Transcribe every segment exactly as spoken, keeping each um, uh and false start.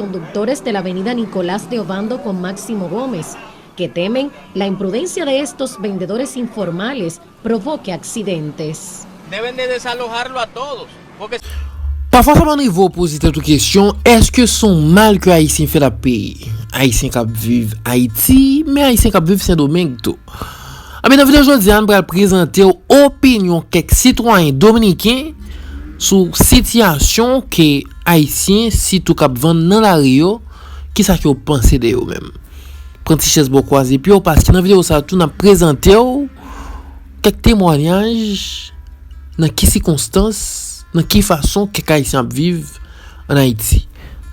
conductores de la avenida Nicolás de Obando con Máximo Gómez, que temen la imprudencia de estos vendedores informales provoque accidentes. Deben de desalojarlo a todos. Porque... Pafwa sa konn rive w poze tèt ou kesyon, èske se yon mal ke Ayisyen fèt ap peye? Ayisyen k ap viv Ayiti, men Ayisyen k ap viv Sendomeng tou. Anben, nan videyo jodi a, n pral prezante w opinyon kèk sitwayen dominiken sou sitiyasyon ke Ayisyen, sitou k ap vann nan lari yo, kisa ke yo panse de yo menm. Pran ti chèz bò kwaze pye w, paske nan videyo sa a tou, n ap prezante w kèk temwayaj nan ki sikonstans, nan ki fason kèk Ayisyen ap viv ann Ayiti.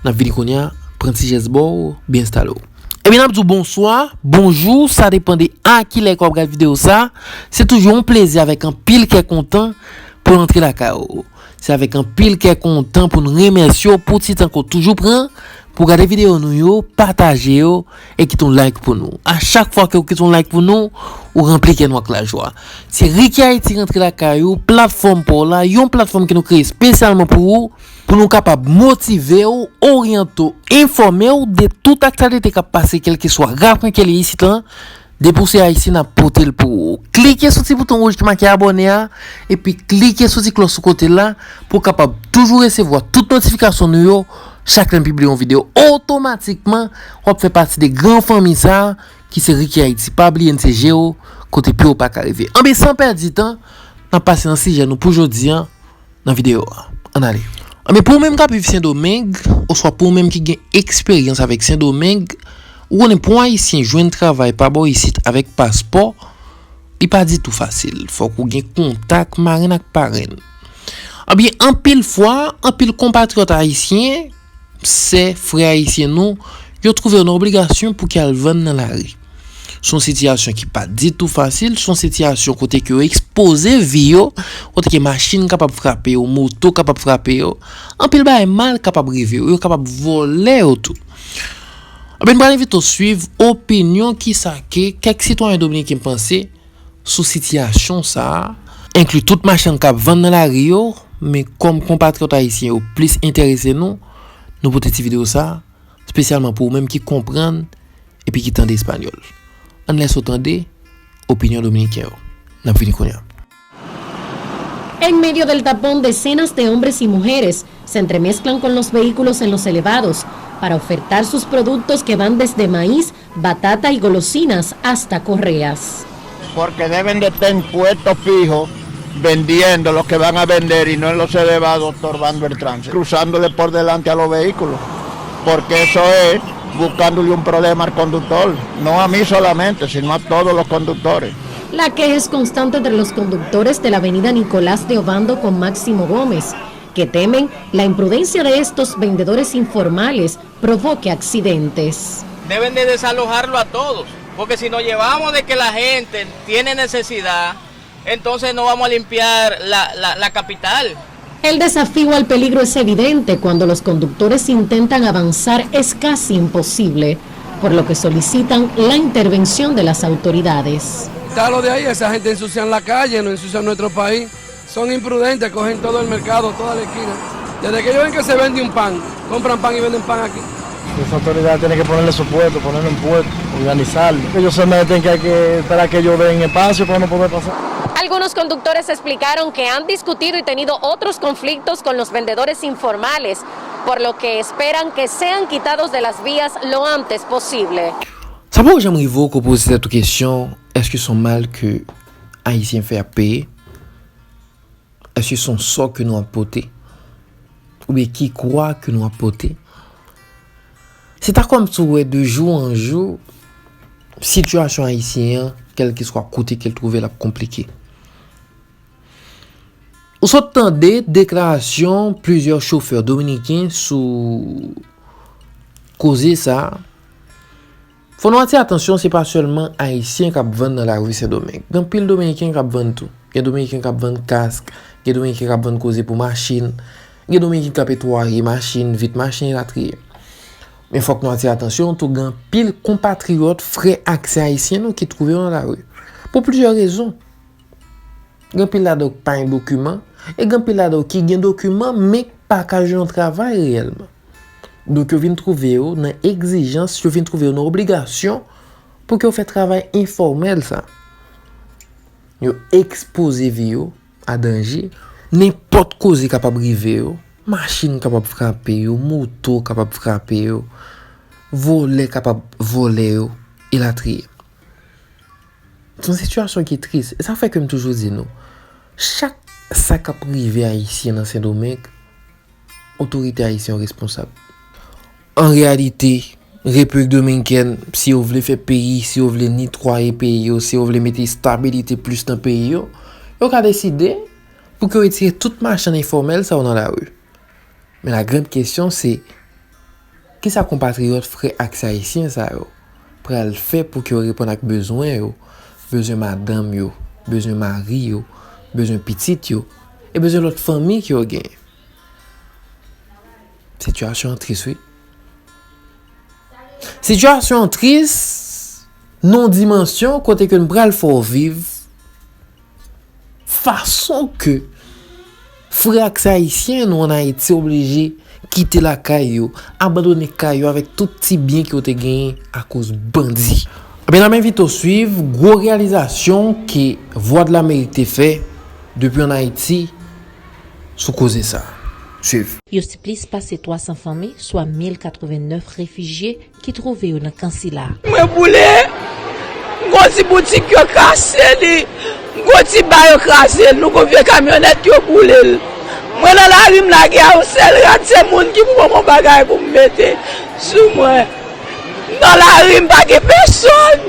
N ap vini kounye a, pran ti chèz bò w, byen enstale w. Ebyen, n ap di w bonswa, bonjou, sa depann de a ki lè ke w ap gade videyo sa a. Se toujou yon plezi avèk anpil kè kontan pou n antre lakay ou. Se avèk anpil kè kontan pou n remèsye w pou ti tan ke w toujou pran pou w gade videyo nou yo, pataje yo, e kite yon like pou nou. A chak fwa ke w kite yon like pou nou, ou ranpli kè nou ak lajwa. Se Ricky Haiti rantre lakay ou, platfòm pa w la, yon platfòm ke nou kreye espesyalman pou ou, pou nou kapab motive w, oryante w, enfòme w de tout aktyalite k ap pase, kèlkeswa rakwen ke l ye isit lan. Depi w se Ayisyen, n ap pote l pou ou. Klike sou ti bouton wouj ki make abòne a, epi klike sou ti klòch sou kote l la, pou w kapab toujou resevwa tout notifikasyon nou yo, chak lè n pibliye yon videyo. Otomatikman, w ap fè pati de gran fanmi sa a, ki se Ricky Haiti. Pa bliye n se je w, kote pye w pa ka rive. Anben, san pèdi tan, n ap pase nan sijè nou pou jodi a, nan videyo a. Ann ale. Anben, pou ou menm k ap viv Sendomeng, oswa pou ou menm ki gen eksperyans avèk Sendomeng, ou konnen pou yon Ayisyen jwenn travay pa bò isit avèk paspò, li pa ditou fasil. Fòk ou gen kontak marenn ak parenn. Anben, anpil fwa, anpil konpatriyòt ayisyen, sè, frè ayisyen nou, yo twouve yo nan obligasyon pou ke al vann nan lari. Se yon sitiyasyon ki pa ditou fasil, se yon sitiyasyon kote ke yo ekspoze vi yo, kote ke machin kapab frape yo, moto kapab frape yo, anpil bagay mal kapab rive yo, yo kapab vòlè yo tou. Anben, m pral envite w swiv opinyon kisa ke kèk sitwayen dominiken panse sou sitiyasyon sa a, enkli tout machann k ap vann nan lari yo, men kòm konpatriyòt ayisyen yo plis enterese nou, nou pote ti videyo sa a, espesyalman pou ou menm ki konprann epi ki tande espanyòl. Ann lèse w tande opinyon dominiken yo. N ap vini kounye a. En medio del tapón, decenas de hombres y mujeres se entremezclan con los vehículos en los elevados para ofertar sus productos que van desde maíz, batata y golosinas hasta correas. Porque deben de estar en puestos fijos vendiendo lo que van a vender y no en los elevados estorbando el tránsito, cruzándole por delante a los vehículos, porque eso es buscándole un problema al conductor, no a mí solamente, sino a todos los conductores. La queja es constante entre los conductores de la avenida Nicolás de Obando con Máximo Gómez, que temen la imprudencia de estos vendedores informales provoque accidentes. Deben de desalojarlo a todos, porque si nos llevamos de que la gente tiene necesidad, entonces no vamos a limpiar la, la, la capital. El desafío al peligro es evidente cuando los conductores intentan avanzar, es casi imposible, por lo que solicitan la intervención de las autoridades. Quítalo de ahí, esa gente ensucian la calle, no ensucian nuestro país. Son imprudentes, cogen todo el mercado, toda la esquina. Desde que ellos ven que se vende un pan, compran pan y venden pan aquí. Las autoridades tienen que ponerle su puesto, ponerle un puesto, organizarlo. Ellos se meten que hay que esperar que ellos den espacio para no poder pasar. Algunos conductores explicaron que han discutido y tenido otros conflictos con los vendedores informales, por lo que esperan que sean quitados de las vías lo antes posible. Sa poko janm rive w ke w poze tèt ou kesyon, èske se yon mal ke Ayisyen fèt ap peye? Èske se yon sò ke nou ap pote? Oubyen ki kwa ke nou ap pote? Se ta kòmsi w wè de jou an jou, sitiyasyon ayisyen an, kèlkeswa kote ke l twouve l, ap konplike. Ou sot tande deklarasyon plizyè chofè dominiken sou koze sa a. Fò nou atire atansyon, se pa sèlman Ayisyen k ap vann nan lari Sendomeng. Gen anpil Dominiken k ap vann tou. Gen Dominiken k ap vann kask, gen Dominiken k ap vann koze pou machin, gen Dominiken k ap netwaye machin, vit machin, elatriye. Men fòk nou atire atansyon tou, gen anpil konpatriyòt, frè ak sè ayisyen nou ki twouve yo nan lari. Pou plizyè rezon. Gen anpil ladan yo ki pa gen dokiman, e gen anpil ladan yo ki gen dokiman, men k pa ka jwenn yon travay reyèlman. Donk, yo vin twouve yo nan egzijans, yo vin twouve yo nan obligasyon pou ke yo fè travay enfòmèl sa. Yo ekspoze vi yo a danje, nenpòt koze kapab rive yo, machin kapab frape yo, moto kapab frape yo, vòlè kapab vòlè yo, elatriye. Se yon sitiyasyon ki tris. E sa fè ke m toujou di nou, chak sa k ap rive Ayisyen nan Sendomeng, otorite ayisyen yo responsab. An reyalite, Repiblik Dominikèn, si yo vle fè peyi, si yo vle netwaye peyi yo, si yo vle mete estabilite plis nan peyi yo, yo ka deside pou ke yo retire tout machann enfòmèl sa yo nan lari. Men la grande question se, kisa konpatriyòt, frè ak sè ayisyen sa yo pral fè pou ke yo reponn ak bezwen yo, bezwen madanm yo, bezwen mari yo, bezwen pitit yo, e bezwen lòt fanmi ke yo genyen? Sitiyasyon an tris, wi. Sitiyasyon an tris nan yon dimansyon kote ke n pral fè w viv fason ke frè ak sè ayisyen nou ann Ayiti oblije kite lakay yo, abandone kay yo avèk tout ti byen ke yo te genyen akoz bandi. Ebyen, n ap envite w swiv gwo reyalizasyon ke Vwadlamerik te fè depi ann Ayiti sou koze sa. Swiv. Yo si plis pase twa san fanmi, swa mil katrevennnèf refijye, ki twouve yo nan kan sila. Mwen boule, m gon ti boutik yo kraze li, m gon ti ba yo kraze l, nou gon vye kamyonèt yo boule l. Mwen nan lari m lage a yon sèl rad, se moun ki pou ban mwen bagay pou m mete sou mwen. M nan lari m pa gen pèsonn.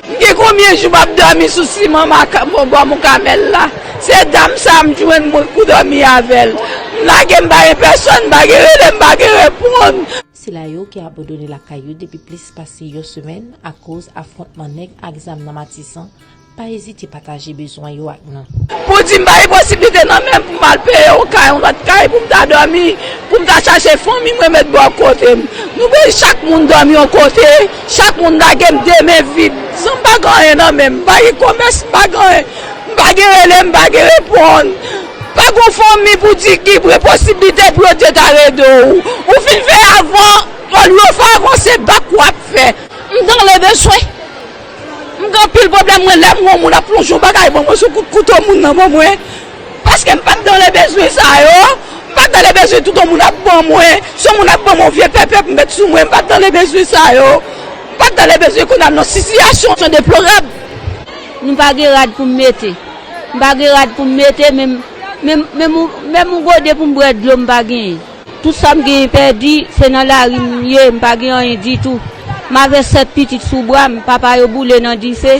M gen konbyen jou m ap dòmi sou siman maka-, bò, bò Moukamèl la. Se dam sa m jwenn mwen pou dòmi avè l. M lage m pa gen pèsonn, m pa gen rele, m pa gen reponn. Sila yo ki abandone lakay yo depi plis pase yon semèn akoz afwontman nèg ak zam nan Matisan, pa ezite pataje bezwen yo ak nou. Pou di m pa gen posiblite nan men m pou m al peye yon kay, yon lòt kay pou m ta dòmi, pou m ta chache fanmi mwen met bò kote m. Nou bezwen chak moun dòmi yon kote, chak moun lage m de men vid. San m pa gen anyen nan men m, m pa gen komès, m pa gen anyen. M pa gen rele, m pa gen reponn. Pa gon fanmi pou di ki pre posiblite pou yo te ta rede w. Ou fin fè avan, olye w fè avan, se bak w ap fè. M nan le bezwen. M gen anpil pwoblèm, mwen, lè m wè yon moun ap lonje yon bagay ban mwen, se kout kouto moun nan ban mwen. Paske m pa t nan le bezwen sa yo. M pa t nan le bezwen tout yon moun ap ban mwen. Se yon moun ap ban mwen yon vye pèpè pou m met sou mwen, m pa t nan le bezwen sa yo. M pa t nan le bezwen kounye a nan sitiyasyon deplorab. Nou pa gen rad pou m mete. M pa gen rad pou m mete, menm, menm, menm, yon- menm yon gode pou m bwè dlo, m pa genyen. Tout sa m genyen pèdi, se nan lari m ye, m pa gen anyen ditou. M avè sèt pitit sou bra m, papa yo boule nan dife,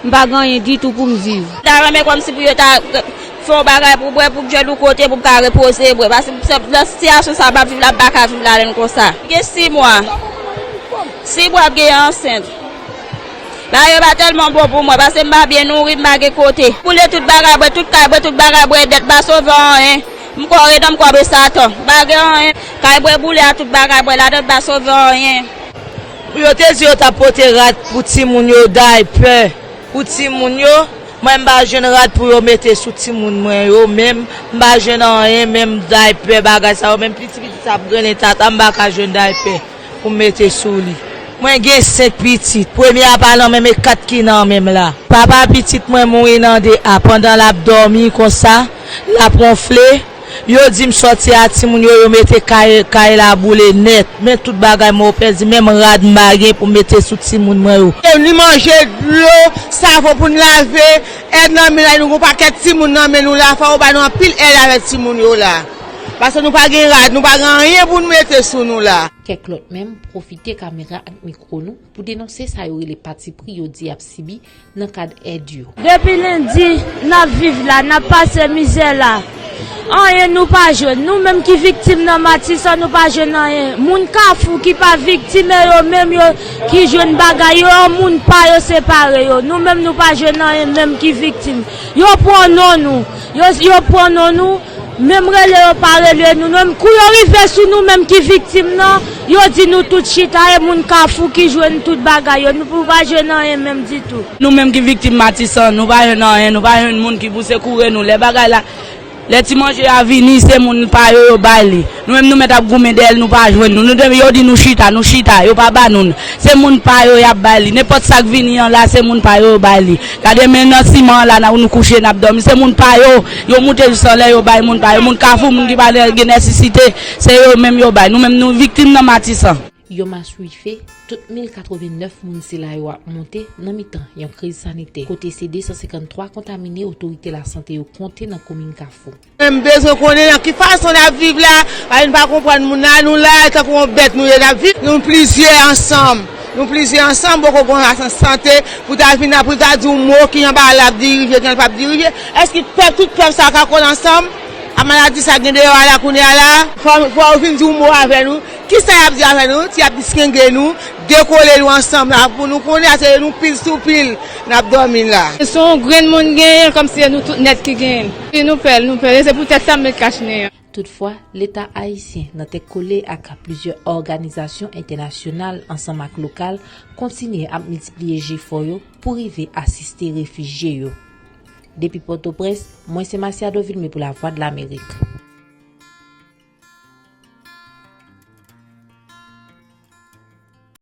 m pa gen anyen ditou pou m viv. M ta renmen kòmsi pou yo ta fè yon bagay pou bwè, pou m jwenn yon kote pou m ka repoze bwè. Paske nan sitiyasyon sa m ap viv la, m pa ka viv ladann konsa. M gen sis mwa. Sis mwa m genyen ansent. Bagay yo pa tèlman bon pou mwen, paske m pa byen nouri, m pa gen kote. Boule tout bagay bwè, tout kay bwè, tout bagay bwè, dèt pa sove anyen. M kò redan, m kò be Satan. M pa gen anyen. Kay bwè boule a, tout bagay bwè ladan, pa sove anyen. Yo te di yo t ap pote rad pou timoun yo, daypè pou timoun yo. Mwen, m pa jwenn rad pou yo mete sou timoun mwen yo menm. M pa jwenn anyen, menm daypè, bagay sa yo, menm piti piti sa ap grennen tata, m pa ka jwenn daypè pou m mete sou li. Mwen gen senk pitit. Premye a pa nan menm, e kat ki nan menm la. Papa pitit mwen mouri nan de a. Pandan l ap dòmi konsa, l ap wonfle. Yo di m sòti a timoun yo, yo mete kay, kay la boule nèt. Men tout bagay mwen yo pèdi, menm rad m pa gen pou m mete sou timoun mwen yo. Ni manje, dlo, savon pou n lave, èd nan men la, nou gon pakèt timoun nan men nou la, fò yo ba nou anpil èd avèk timoun yo la. Paske nou pa gen rad, nou pa gen anyen pou nou mete sou nou la. Kèk lòt menm pwofite kamera ak mikwo nou pou denonse sa yo rele patipri yo di y ap sibi nan kad èd yo. Depi lendi, n ap viv la, n ap pase mizè la. Anyen nou pa jwenn. Nou menm ki viktim nan Matisan, nou pa jwenn anyen. Moun Kafou ki pa viktim, e yo menm yo ki jwenn bagay yo, yon moun pa yo separe yo. Nou menm nou pa jwenn anyen menm ki viktim. Yo pran non nou. Yo, yo pran non nou. Menm rele yo pa rele nou, menm kou yo rive sou nou menm ki viktim nan, yo di nou tout chita, e moun Kafou ki jwenn tout bagay yo, nou pou pa jwenn anyen menm ditou. Nou menm ki viktim Matisan, nou pa jwenn anyen, nou pa jwenn moun ki pou sekoure nou. Lè bagay la, Lè ti manje a vini, se moun pa yo yo bay li. Nou menm nou mèt ap goumen dèyè l, nou pa jwenn nou. Nou de, yo di nou chita, nou chita, yo pa ba nou l. Se moun pa yo y ap bay li. Nenpòt sa k vini an la, se moun pa yo yo bay li. Gade men nan siman an la, n ap, nou kouche, n ap dòmi. Se moun pa yo, yo moute jis anlè, yo bay moun pa yo. Moun Kafou, moun ki pa gen nesesite, se yo menm yo bay. Nou menm nou viktim nan Matisan. Yon mas wife, tout mil katrevennnèf moun sila yo ap monte nan mitan yon kriz sanitè, kote se de san senkanntwa kontamine otorite lasante yo konte nan komin Kafou. M bezwen konnen nan ki fason n ap viv la, paske n pa konprann moun nan, nou la, tankou yon bèt nou ye, n ap viv. Nou plizyè ansanm, nou plizyè ansanm, poko gen yon sante pou ta vin ap, pou ta di yon mo ki anba l ap dirije, ki an p ap dirije. Èske pèp, tout pèp sa ka konn ansanm? A maladi sa gen deyò a la kounye a la, fò, fò yo vin di yon mo avè nou. Kisa y ap di avè nou? Si y ap diskenge nou, dekole nou ansanm la, pou nou konnen se nou pil sou pil n ap dòmi la. Se yon grenn moun genyen, kòmsi se nou tout nèt ki genyen. Si nou pè l, nou pè l. E se poutèt sa m met kach nen an. Toutfwa, Leta ayisyen, nan tèt kole ak plizyè òganizasyon entènasyonal ansanm ak lokal, kontinye ap miltipliye jefò yo pou rive asiste refijye yo. Depi Pòtoprens, mwen se Masiado Vilmé pou Lavwadlamerik.